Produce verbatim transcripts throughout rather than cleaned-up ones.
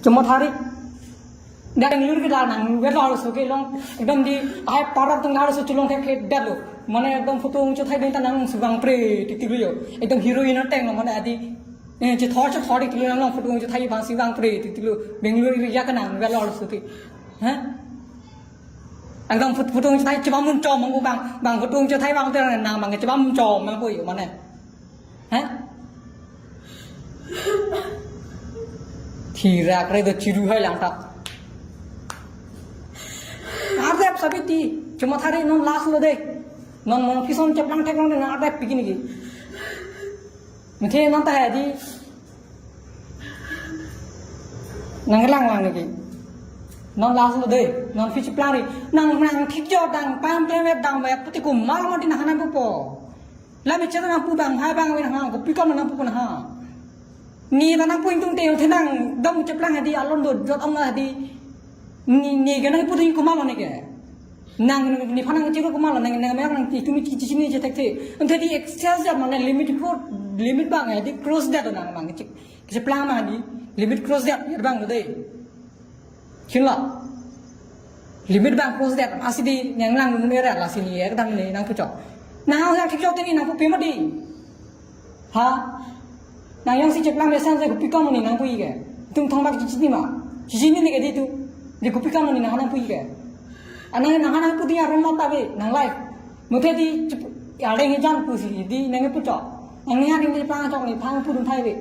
Tumathari. Dak Bangalore ke dak nang wet lo arloso ke long. Ekdom di ahai parok atum arloso cholong thekthedetlo. Mane ekdom photo ong chothai ding ta nang suvang pre titik lo yo. Ekdom heroine ateng lo mane adi. Eh, chethor chethor titik lo nang photo ong chothai bang suvang pre titik lo. Bangalore area ke nang wet lo arloso ke. Ha? Ekdom phot-, photo ong chothai chobam mun chom mang bang, bang photo ong chothai bang te nang bang chobam mun chom mang po yo mane. Ha? Thirak re do chiru hai lang ta. Ardep sabi ti, Chomathari non last lo de. Non mon pison cheplang thek long de non ardep piki niki. Mungkin non ta hai di. Nang lang lang niki. Non last lo de, non phi cheplang ri. Nang nang thik jo dang pam tem wet dang wet puti komat lo mati nang hanang pupo. Lami cheta nang pu bang, ha bang wen ha, kopi kam nang pu nang ha. Ni ta nang pu ingtung te, te nang dam cheplang hadi alon do jot ong hadi. Ni, ni ke nang pu ding komat lo ni ke. Nang ni phan nang chiro komat lo nang, nang mek nang ti tumi chi chi ni chetek te. Ante di excess jat mane limit ko, limit bang hadi cross jat nang bang cheplang bang hadi. Limit cross jat bang lo de. Chinlo. Limit bang cross det, lasi di nang lang mun era lasi ni er dang ni nang puchok. Nang yang thik chok te ni nang pupi mati. Ha? Nang yang si cheplang mesen se kopi kam ni nang pu ike. Tum thong bak chichi ni ma. Chichi ni ni ke di tu. Di kopi kam ni nang nang pu ike. Anang nang nang pu di arum mata be nang life. Muthe di chep-, ya deng jan pu si di nang puchok. Nang ni han ni pang chok ni pang pu dun thai be.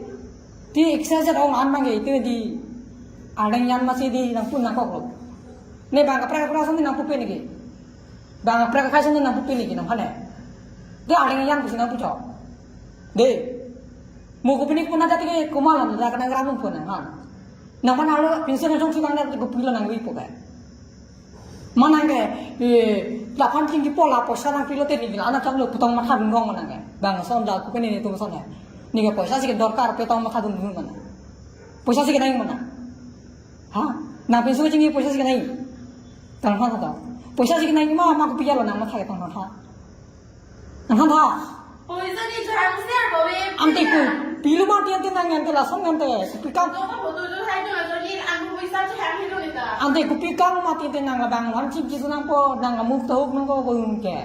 Ti excess ong an bang ke itu di adeng yan masi di nang pu nang kok lo. Ne bang kaprek kaprek sandi nang pu pe niki. Bang kaprek kaprek sandi nang pu pe niki nang phane. Di adeng yan pusi nang puchok. De. Mo kopi ni pu nang jati ke komat lo nang kanang ram pu nang han. Nang mana lo pinso nang chong chunang nang kopi lo nang wi pu ke. Manang ke, eh, laphan chingki po la poisa nang pilo te ni la anak chaklo putong matha dun gong manang ke. Bang son da kupe ni tum son ke. Ni ke poisa si ke dorkar putong matha dun dun manang. Poisa si ke nai manang. Ha? Nang pinso chingki poisa si ke nai. Tang ha ta. Poisa si ke nai ma ma kopi lo nang matha ke tang ha. Nang han tha. Poisa ni jang ser bawe. Ante kopilo mati ante nang ante lason ante kopi kam. Nang photo jo hai jo lason ni ang poisa jo hai jo ni ta. Ante kopi kam mati ante nang labang wan chingki su nang po nang amuk tahuk nang ko bung ke.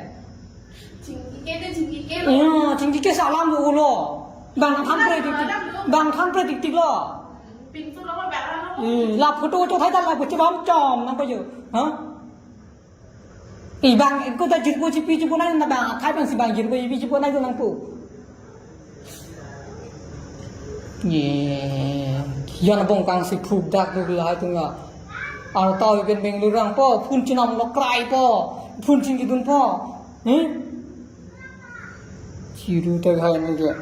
Chingki ke te chingki ke lo. Iya, chingki ke salam lo lo. Bang than pre dik tik. Bang than pre dik tik lo. Pintu lo ko bang lo. Eh, la photo jo hai ta la ko chibam chom nang ko jo. Ha? Ibang ko ta jirpo chipi chipo nai na bang athai bang si bang jirpo chipi chipo nai nang pu. Ye, yon bong kang si phuk dak duk lahai tung ya. Arta iben Bangalore rang po, phun chinam lo krai po, phun chin kidun po. Hmm? Chiru ta hai ni ke.